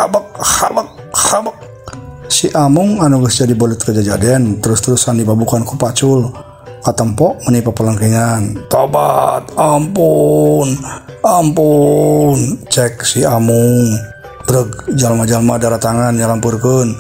Habek habek habek. Si Amung anu geus jadi belut kejajaden terus-terusan dibabukan ku pacul. Katempo meuni papelengkingan. Tobat, ampun, ampun. Cek si Amung. Breg jalma-jalma daratangan nyalampurkeun.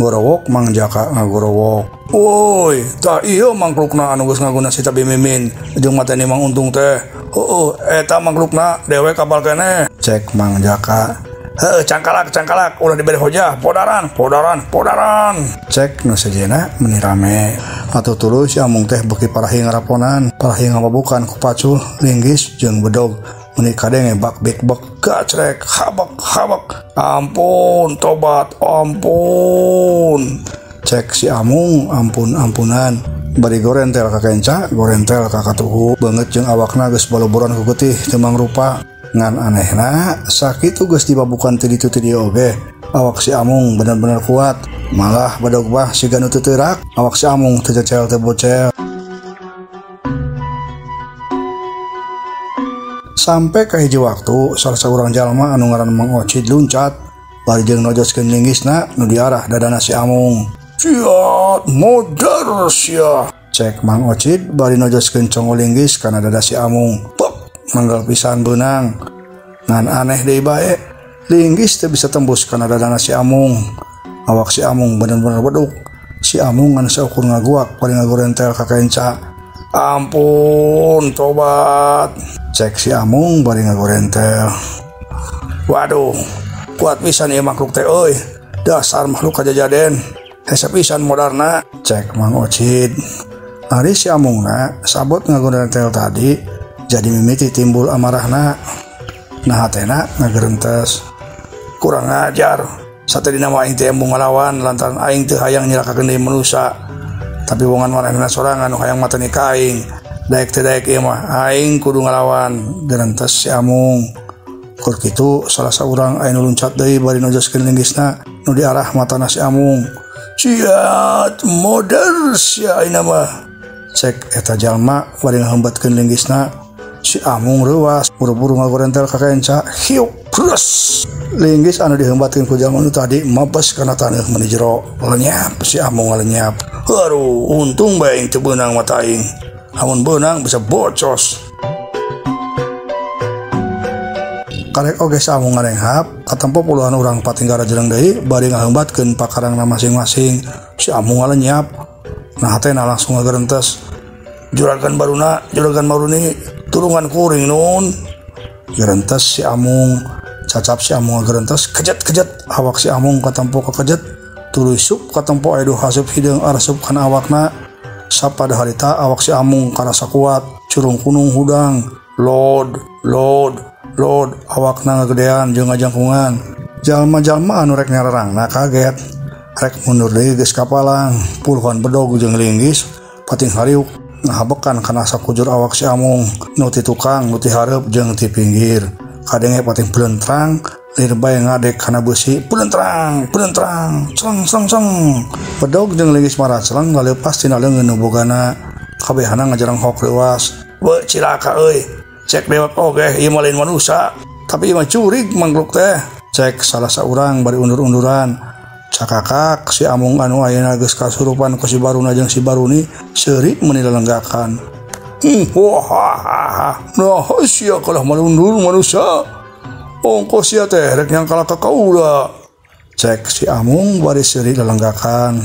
Gorowok Mang Jaka ngagorowok. Woi, tah ieu mangklukna anu geus ngaguna si Tabi Mimin jeung mateni Mang Untung teh. Heueuh, eta mangklukna dewek kapal keneh. Cek Mang Jaka. Heuh, cangkalak cangkalak ulah dibere hojah, podaran podaran podaran. Cek nu sejenna meuni rame. Atuh tuluy si Amung teh beuki parahi ngaraponan, parahi ngababukan ku pacul, linggis jeung bedog. Meuni kadenge bak bik bek gacrek habek habek. Ampun, tobat, ampun. Cek si Amung ampun-ampunan. Bari gorentel ka kenca, gorentel ka katuhu. Beungeut jeung awakna geus baloboran ku getih teu mangrupa. Ngan anehna sakitu geus dibabukan ti ditu ti dieu oge. Awak si Amung bener-bener kuat. Malah bedog bah siga nu teu teurak, awak si Amung teu cecel teu bocel. Sampai ka hiji waktu salah saurang jalma anu ngaran Mang Ocid luncat bari jeung nojoskeun linggisna nu diarah dadana si Amung. Siat modar sia. Cek Mang Ocid bari nojoskeun congol linggis kana dada si Amung. Pok, manggal pisan beunang. Ngan aneh deui bae, linggis teu bisa tembus kana dadana si Amung. Awak si Amung bener-bener beduk. Si Amung ngan saukur ngaguak bari ngagorentel ka kenca. Ampun, tobat. Cek si Amung bari ngagorentel. Waduh, kuat pisan ieu makhluk teh euy. Dasar makhluk kajajaden. Hese pisan modarna. Cek Mang Ocid. Ari si Amungna sabot ngagorentel tadi jadi mimiti timbul amarahna. Nah hatena ngagerentes. Kurang ajar. Satadina mah aing teh embung ngalawan lantaran aing teu hayang nyilakakeun deui manusa. Tapi wongan maranehna sorangan nu hayang mateni ka aing. Daek teu daek ieu mah aing kudu ngalawan. Gerentes si Amung. Kur kitu salah saurang aya nu luncat deui bari nojoskeun linggisna nu diarah matana si Amung. Siat modar sia ayeuna mah. Cek eta jalma bari ngaheumbatkeun linggisna. Si Amung reuas buru-buru ngagorentel ka kenca. Hiuk prus. Linggis anu diheumbatkeun ku jalma nu tadi mabes kana taneuh meuni jero. Lenyap si Amung lenyap. Aduh, untung bae aing teu beunang mata aing. Lamun beunang bisa bocos. Karek oge si Amung ngarenghap, katempo puluhan urang patinggara jeleng deui bari ngaheumbatkeun pakarangna masing-masing. Si Amung ngalenyap. Nah hatena langsung ngagerentes. Juragan baruna, juragan baruni tulungan kuring nun. Gerentes si Amung, cacap si Amung ngagerentes, kejet-kejet awak si Amung katempo kakejet. Tuluy sup katempo aya hasup hideung arasup kana awakna. Sapada harita awak si Amung karasa kuat, curung kunung hudang, load, load, load, awakna ngagedean jeung ngajangkungan. Jalma-jalma anu rek nyarerangna kaget. Rek mundur deui geus kapalang, puluhan bedog jeung linggis pating hariuk ngahabekan kana sakujur awak si Amung, nu ti tukang, nu ti hareup jeung ti pinggir. Kadenge pating blentrang, lir bae ngadek kana beusi, blentrang, blentrang, celeng celeng celeng. Bedog jeung linggis maraceleng laleupas tina leungeun nu bogana. Kabehana ngajarang hok leuwas. Weuh cilaka euy. Cek dewek oge ieu mah lain manusa, tapi ieu mah curig mangkluk teh. Cek salah saurang bari undur-unduran. Cakakak si Amung anu ayeuna geus kasurupan ku si Baruna jeung si Baruni seuri meuni lelenggakan. Wah, nah sia kalah malundur manusia. Ongko sia teh rek nyangkala ka kaula. Cek si Amung bari seuri lelenggakan.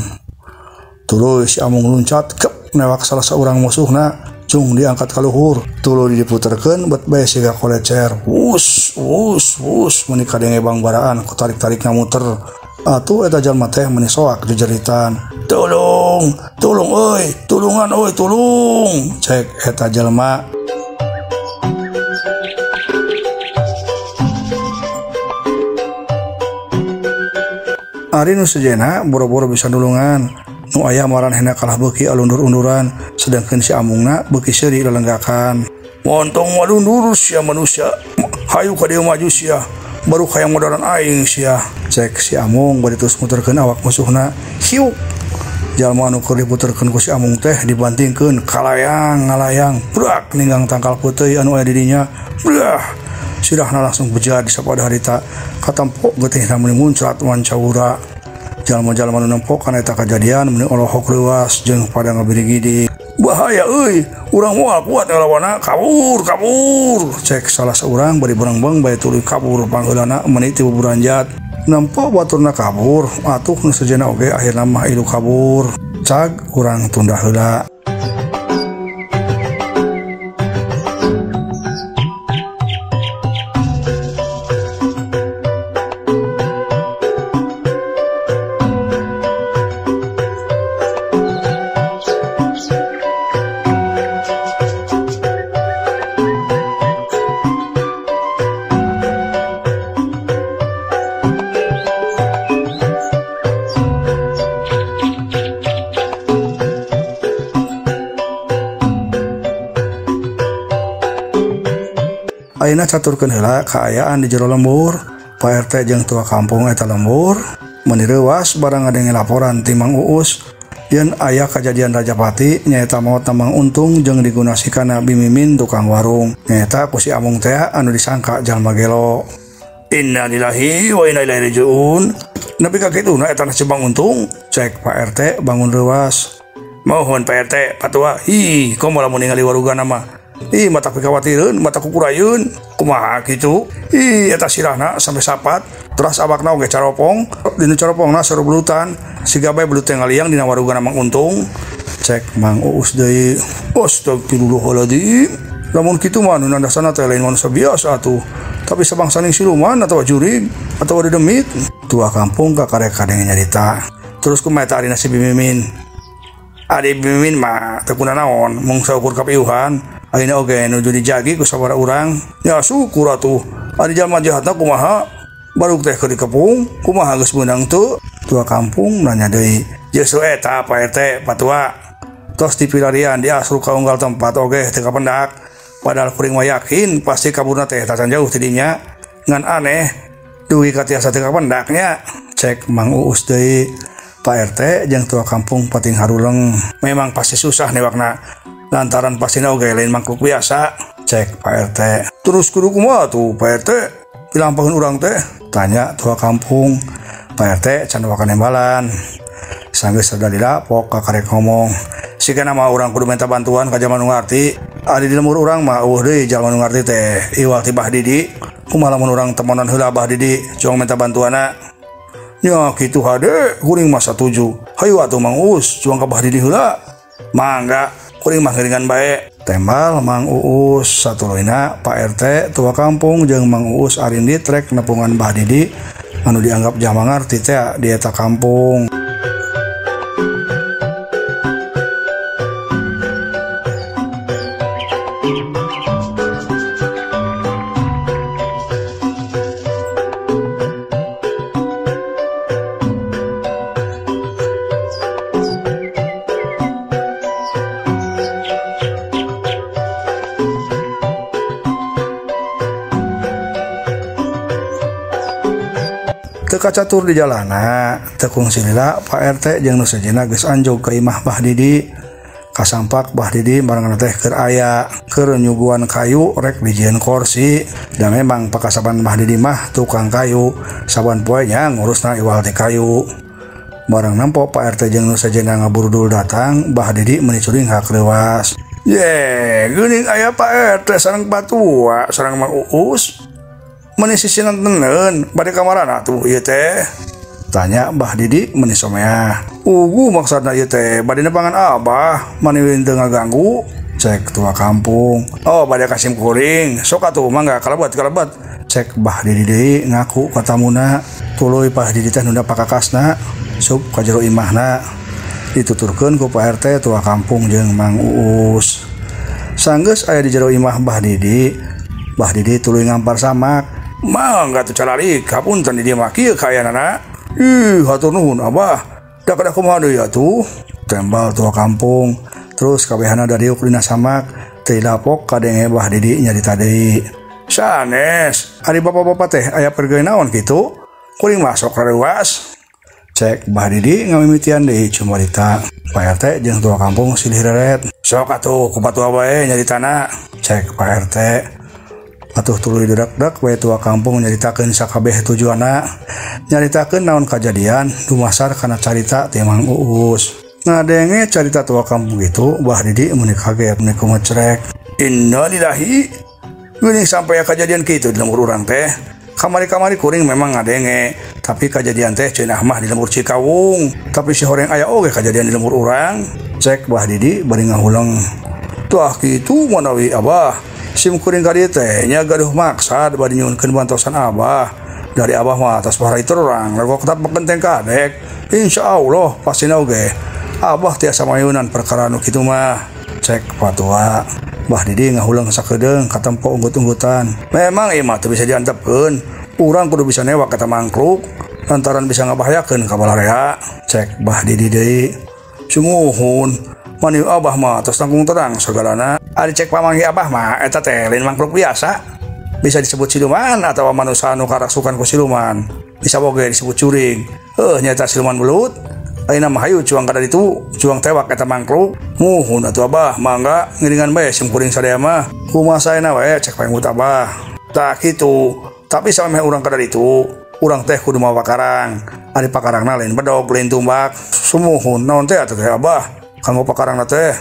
Tuluy si Amung luncat kep newak salah saurang musuhna. Cung diangkat ka luhur, tuluy diputerkeun bet bae siga kolecer. Wus wus wus meuni kadenge bangbaraan ku tarik-tarikna muter. Atuh eta jalma teh meuni soak jejeritan. Tulung, tulung euy, tulungan euy, tulung. Cek eta jalma. Ari nu sejenna boro-boro bisa nulungan. Nu aya maranehna kalah beuki alundur-unduran, sedangkeun si Amungna beuki seuri lelenggakan. Montong malundur sia manusia, hayu ka dieu maju sia, baru hayang modaran aing sia. Cek si Amung bari terus muterkeun awak musuhna. Hiuk. Jalma anu keur diputerkeun ku si Amung teh dibantingkeun kalayang ngalayang, brak ninggang tangkal peuteuy anu aya di dinya. Blah. Si Sirahna langsung bejad sapada harita katempo getihna meuni muncrat wancaura. Jalma-jalma nu nempo kana eta kajadian meuni olohok leuas jeung pada ngabirigidi. Bahaya euy, urang moal kuat ngalawana, kabur, kabur. Cek salah saurang bari berengbeng bae tuluy kabur pangheulana meuni ti buburanjat. Nempo baturna kabur, atuh nu sejenna oge akhirna mah ilu kabur. Cag urang tunda heula. Ayeuna caturkeun heula kaayaan di jero lembur. Pak RT jeung tua kampung eta lembur meuni reuas barang ngadenge laporan ti Mang Uus yen aya kajadian Rajapati nyaeta maot Mang Untung jeung digunasikana Bimimin tukang warung nyaeta ku si Amung teh anu disangka jalma gelo. Innalillahi wa inna ilaihi rajiun. Nepi ka kituna eta si Mang Untung, cek Pak RT bangun reuas. Mohon Pak RT patua, hi komo lamun ningali warugana mah. Ih mata pikawatireun, mata kukurayeun, kumaha kitu? Ih eta sirahna sampai sapat, teras awakna oge caropong, dinu caropongna saru belutan, siga bae belut teh ngaliang dina warugana Mang Untung. Cek Mang Uus deui, astagfirullahaladzim. Lamun kitu mah nu nandasana teh lain manusia biasa atuh. Tapi sabangsaning siluman atawa jurig atawa dedemit. Tua kampung kakarek kadenge nyarita. Terus kumaha eta arina si Bimimin? Ari Bimimin mah teu kunanaon, mung saukur kapiuhan. Ayeuna oge nuju dijagi ku sabaraha urang. Ya syukur atuh. Ari jalma jahatna kumaha? Baruk teh keur dikepung, kumaha geus meunang teu? Tua kampung nanya deui. Justru eta Pak RT patua. Tos dipilarian di asru ka unggal tempat oge teu kapendak. Padahal kuring mah yakin pasti kaburna teh tacan jauh ti dinya. Ngan aneh dugi ka tiasa teu kapendaknya. Cek Mang Uus deui. Pak RT jeung tua kampung pating haruleng. Memang pasti susah newakna. Lantaran pastina oge lain mangkuk biasa, cek Pak RT. Terus kudu kumaha tuh Pak RT? Dilampaheun urang teh? Tanya tua kampung. Pak RT can wakan nembalan. Sanggeus rada dilapok kakarek ngomong. Sigana mah urang kudu minta bantuan ka jalma nu ngarti. Ari di lembur urang mah eueuh deui jalma nu ngarti teh. Iwal ti Bah Didi. Kumaha lamun urang temonan heula Bah Didi, cuang minta bantuanna. Nya kitu hade, kuring mah satuju. Hayu atuh Mang Uus, cuang ka Bah Didi heula. Mangga. Kuring mah ngeringan bae. Tembal Mang Uus satuluyna Pak RT tua kampung jeung Mang Uus arindit rek nepungan Bah Didi anu dianggap jalma ngarti teh di eta kampung. Teu kacatur di jalana, teu kungsi lila Pak RT jeung nu sejenna geus anjog ka imah Bah Didi. Kasampak Bah Didi barengan teh keur aya keur nyuguhan kayu rek dijieun kursi. Da memang pakasaban Bah Didi mah tukang kayu, saban poe nya ngurusna iwal ti kayu. Bareng nempo Pak RT jeung nu sejenna ngaburudul datang, Bah Didi meuni curinghak leuwas. Ye, geuning aya Pak RT sareng patua, sareng Mang Uus. Meuni sisinan teneun bade kamarana tuh ieu teh? Tanya Bah Didi meuni someah. Ugu maksudna ieu teh bade nepangan abah, mani teu ngaganggu. Cek tua kampung. Oh bade kasim kuring, sok atuh mangga kalebet-kalebet. Cek Bah Didi deui ngaku ka tamuna. Tuluy Bah Didi teh nunda pakakasna, sup ka jero imahna. Dituturkeun ku Pak RT tua kampung jeung Mang Uus. Sanggeus aya di jero imah Bah Didi, Bah Didi tuluy ngampar samak. Mangga tuh calalik, hapunten di dieu mah kieu kaayaanana. Ih, hatur nuhun abah. Da kada kumaha deui atuh? Tembal tua kampung. Terus kabehana dariuk dina samak, teu dilapok kadenge Bah Didi nyarita deui. Sanes, ari bapak-bapak teh aya pergawe naon kitu? Kuring mah sok rareuas. Cek Bah Didi ngamimitian deui cumarita. Pak RT jeung tua kampung silih reret. Sok atuh ku patua bae nyaritana. Cek Pak RT. Atuh tuluy dedak-dak we tua kampung nyaritakeun sakabeh tujuanna. Nyaritakeun naon kajadian dumasar kana carita ti Mang Uus. Ngadenge carita tua kampung itu Bah Didi meuni kaget meuni kumecrek. Innalillahi. Geuning sampai kajadian kitu di lembur urang teh. Kamari-kamari kuring memang ngadenge, tapi kajadian teh cenah mah di lembur Cikawung. Tapi si horeng aya oge kajadian di lembur urang. Cek Bah Didi bari ngahuleng. Tuah kitu manawi Abah. Sim kuring ka dieu teh nya gaduh maksad bari nyuhunkeun bantosan Abah. Dari Abah mah atas pahala itu urang legok tetap bekenteng kadek. Insyaallah pastina oge Abah tiasa mayunan perkara nu kitu mah. Cek patua. Bah Didi ngahuleng sakedeung katempo unggut-unggutan. Memang ieu mah teu bisa diantepkeun. Urang kudu bisa newak eta mangkluk lantaran bisa ngabahayakeun ka balarea. Cek Bah Didi deui. Sumuhun mani Abah mah tos tanggung terang sagalana. Ari cek pamanggi Abah mah eta teh lain mangkluk biasa. Bisa disebut siluman atawa manusia anu karasukan ku siluman. Bisa oge disebut curing. Heuh nyaeta siluman belut. Ayeuna mah hayu cuang kada ditu, cuang tewak eta mangkluk. Muhun atuh Abah, mangga ngiringan bae sim kuring sadaya mah. Kumaha saena wae cek pangut Abah. Tah kitu, tapi samemeh urang kada ditu, urang teh kudu mawa pakarang. Ari pakarangna lain bedog, lain tumbak. Sumuhun naon teh atuh teh Abah? Kanggo pakarangna teh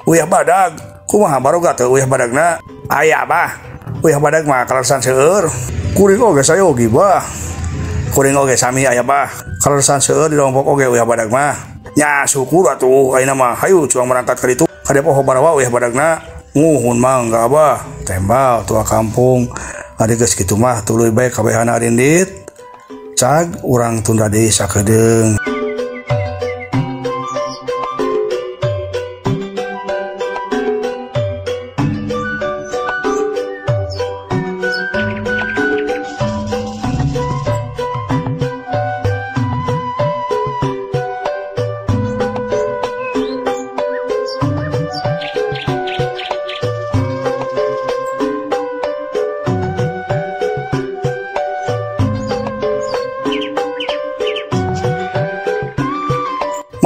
uyah badag. Kumaha baroga teh uyah badagna? Aya Abah. Uyah badag mah kaleresan seueur. Kuring oge sayogi Bah. Kuring oge sami aya Bah. Kaleresan seueur di lompok oge uyah badag mah. Nya syukur atuh ayeuna mah hayu cuang berangkat ka ditu. Ka depoho barawa uyah badagna. Muhun mangga Abah. Tembal tua kampung. Ari geus kitu mah tuluy bae kabehana arindit. Cag urang tunda deui sakedeung.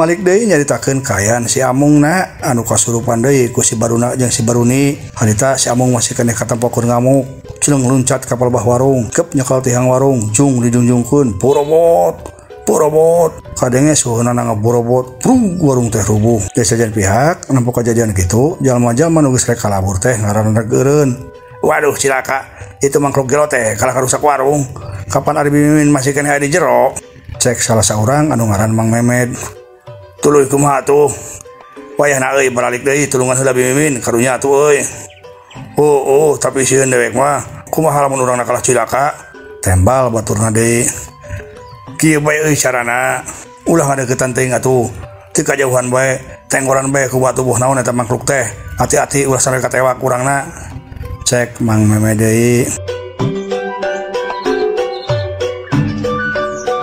Malik deui nyaritakeun kaayaan si Amungna anu kasurupan deui ku si Baruna jeung si Baruni. Harita si Amung masih keneh katempo keur ngamuk. Celeng luncat ka palebah warung, kep nyekel tihang warung, jung dijungjungkeun, borobot, borobot. Kadenge suhunana ngaborobot, brung warung teh rubuh. Desa jan pihak nempo kajadian kitu, jalma-jalma nu geus rek kalabur teh ngaranna eureun. Waduh cilaka, itu mangkluk gelo teh kalah karusak warung. Kapan ari Mimin masih keneh aya di jero? Cek salah saurang anu ngaran Mang Memed. Tuluy kumaha atuh? Wayahna euy baralik deui tulungan heula Mimin karunya atuh euy. Oh, tapi sieun dewek mah kumaha lamun urangna kalah cilaka? Tembal baturna deui. Kieu bae euy carana. Ulah ngadeuketan teuing atuh. Ti kajauhan bae, tenggoran bae ku batu buh naon eta mangkluk teh. Hati-hati ulah sampe katewak urangna. Cek Mang Memed deui.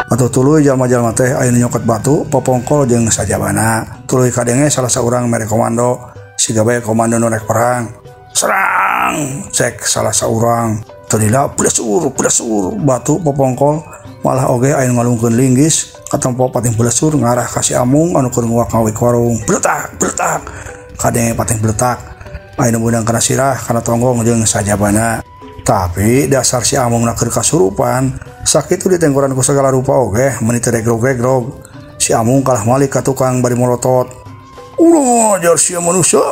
Atuh tuluy jalma-jalma teh aya nu nyokot batu, popongkol jeung sajabana. Tuluy kadenge salah saurang mere komando, siga bae komando nu rek perang. Serang! Cek salah saurang. Teu lila blesur, blesur batu popongkol malah oge aya nu ngalungkeun linggis katempo pating blesur ngarah ka si Amung anu keur nguak ngawik warung. Bletak, bletak. Kadenge pating bletak. Aya nu beunang kana sirah, kana tonggong jeung sajabana. Tapi dasar si Amungna keur kasurupan, sakitu ditenggoran ku segala rupa oge meuni teu regrog-regrog. Si Amung kalah malik ka tukang bari molotot. Urang ajar sia manusia.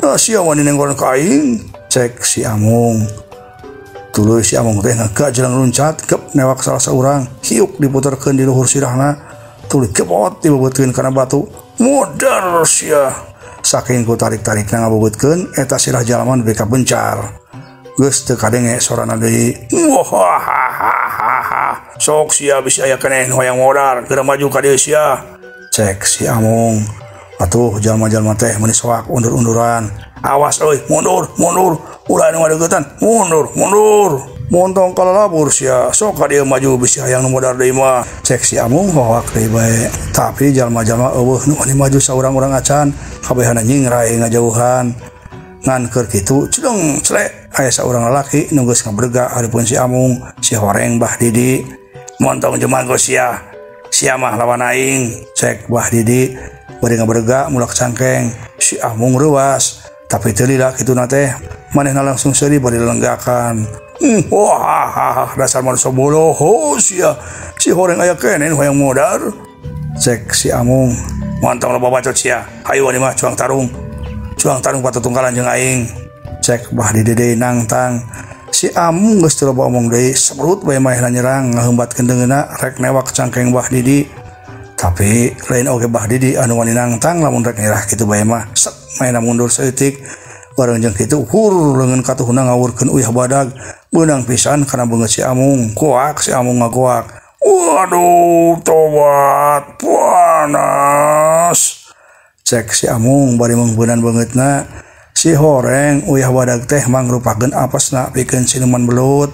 Nah sia wani nenggoran ka aing. Cek si Amung. Tuluy si Amung teh ngagajleng luncat kep newak salah saurang. Hiuk diputerkeun di luhur sirahna. Tuluy kepot dibebeutkeun kana batu. Modar sia. Saking ku tarik-tarikna ngabebeutkeun eta sirah jalma nepi ka bencar. Geus teu kadenge sorana deui. Wahahaha. Sok sia bisi aya keneh nu hayang modar, geura maju ka dieu sia. Cek si Amung. Atuh jalma-jalma teh meuni soak undur-unduran. Awas euy, mundur, mundur. Ulah anu ngadeuketan, mundur, mundur. Montong kalalabur sia, sok ka dieu maju bisi hayang nu modar deui mah. Cek si Amung hoak deui bae. Tapi jalma-jalma eueuh nu wani maju saurang-urang acan, kabehana nyingrai ngajauhan. Ngan keur kitu celeng celek aya saurang lalaki nu geus ngabrega hareupeun si Amung, si horeng Bah Didi. Montong jemago sia. Sia mah lawan aing, cek Bah Didi. Bari ngabrega mulak cangkeng, si Amung reuas. Tapi teu lila kituna teh manehna langsung seuri bari lelenggakan. Wah, dasar manusia boloho sia. Si horeng aya keneh nu hayang modar. Cek si Amung. Mantong loba bacot sia. Hayu wani mah cuang tarung. Cuang tarung patutungkalan jeung aing. Cek Bah Didi deui nangtang. Si Amung geus teu loba omong deui, sebrut bae manehna nyerang ngaheumbatkeun deungeunna rek newak cangkeng Bah Didi. Tapi lain oge Bah Didi anu wani nangtang lamun rek nyerah kitu bae mah. Set manehna mundur saeutik. Bareng jeung kitu hur leungeun katuhna ngawurkeun uyah badag. Beunang pisan kana beungeut si Amung. Goak si Amung ngagoak. Waduh, tobat panas. Cek si Amung bari meungpeunan beungeutna. Si horeng uyah badag teh mangrupakeun apesna pikeun siluman belut.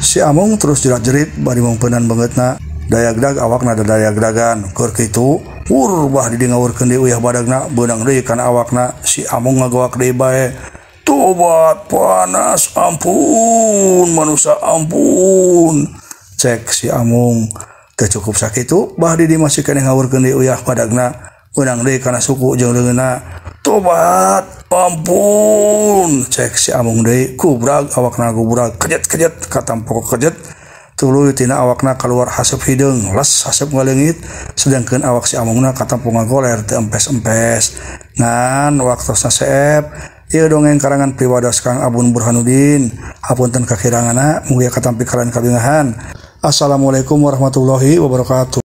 Si Amung terus jerat-jerit bari meungpeunan beungeutna. Dayagdag awakna dadayagdagan. Keur kitu hur Bah Didi ngawurkeun deui uyah badagna beunang deui kana awakna. Si Amung ngagoak deui bae. Tobat panas, ampun manusia ampun. Cek si Amung. Teu cukup sakitu Bah Didi masih keneh ngawurkeun deui uyah badagna beunang deui kana suku jeung leungeunna. Tobat ampun. Cek si Amung deui. Kubrag awakna gubrag kejet-kejet katampok kejet. Tuluy tina awakna kaluar haseup hideung les haseup ngaleungit sedangkeun awak si Amungna katampok ngagoler teu empes-empes. Ngan waktosna seep ieu dongeng karangan priwados Kang Abun Burhanuddin. Hapunten kakiranganna mugia katampi kalian kabingahan. Assalamualaikum warahmatullahi wabarakatuh.